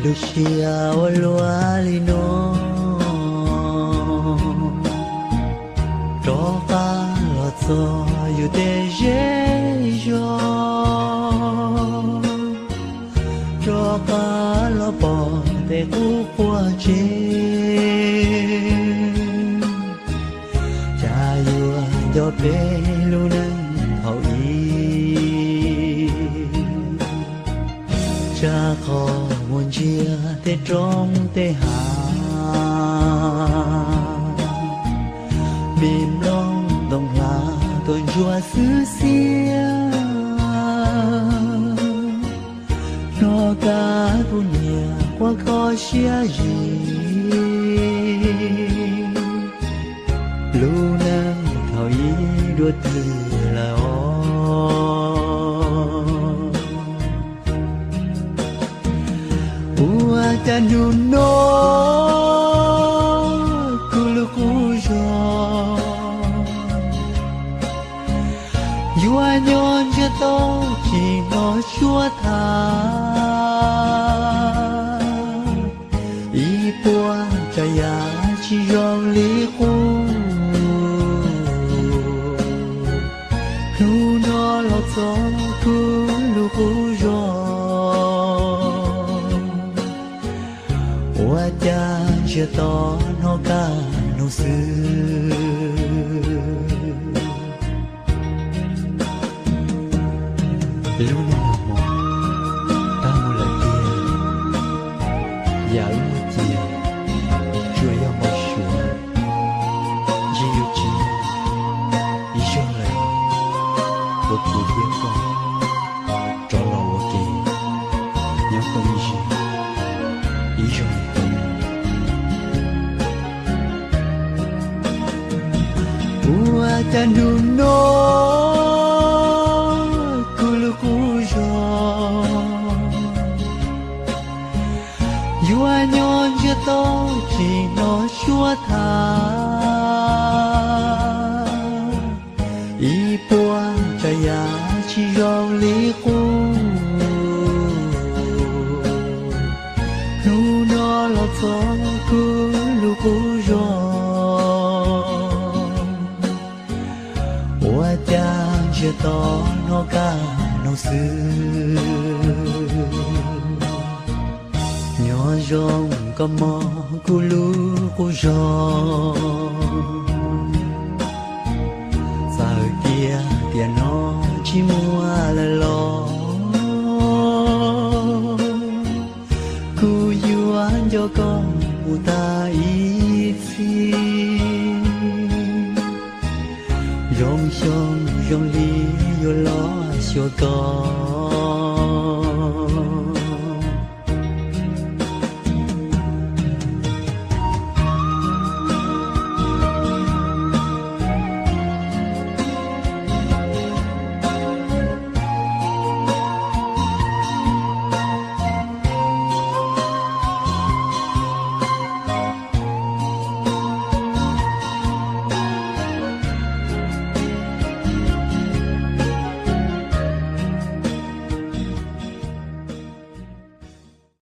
Lub siab ua luaj li no, rov qab los txog yus tej zej zog, rov qab los pom tej qub quaj tsev. Cas yuav nco peb lub neej thaum ub, tsam qhov mus ntsiag tej roob tej hav, me nplooj ntoo hlav tuaj ntsuab xwb xiab. Hnov kab kuv niam quaj kho siab zim, lub neej thaum ub dua twg lawm os. Ua cas hnub no kuv lub qub zog yuav nyob ntsiag to tsis hnov suab tham, ib puas tsav yam tsis zoo li qub. Hnub no los txog kuv lub qub zog, ua cas ntsiag to hnov kab noog xwb. Lub neej hmo tag mus lawm tiag, yam wb muaj cia tsuas yog npau suav, ntshe yuav tsis muaj ib zaug lawm uas kuv thiab koj rov los ua ke nyob koom ib zaug ib zaug li ntawd. Ua cas hnub no kuv lub qub zog yuav nyob ntsiag to tsis hnov suab tham, ib puas tsav yam tsis zoo li qub. Hnub no los txog kuv lub qub zog, ua cas ntsiag to hnov kab noog xwb. Nyob zoo koj mog kuv lub qub zog, txawm tias tiam no tsis muaj lawm los kuv yuav nco koj mus tas ib txhis. Zoo xyoo zoo li yuav los xyuas koj,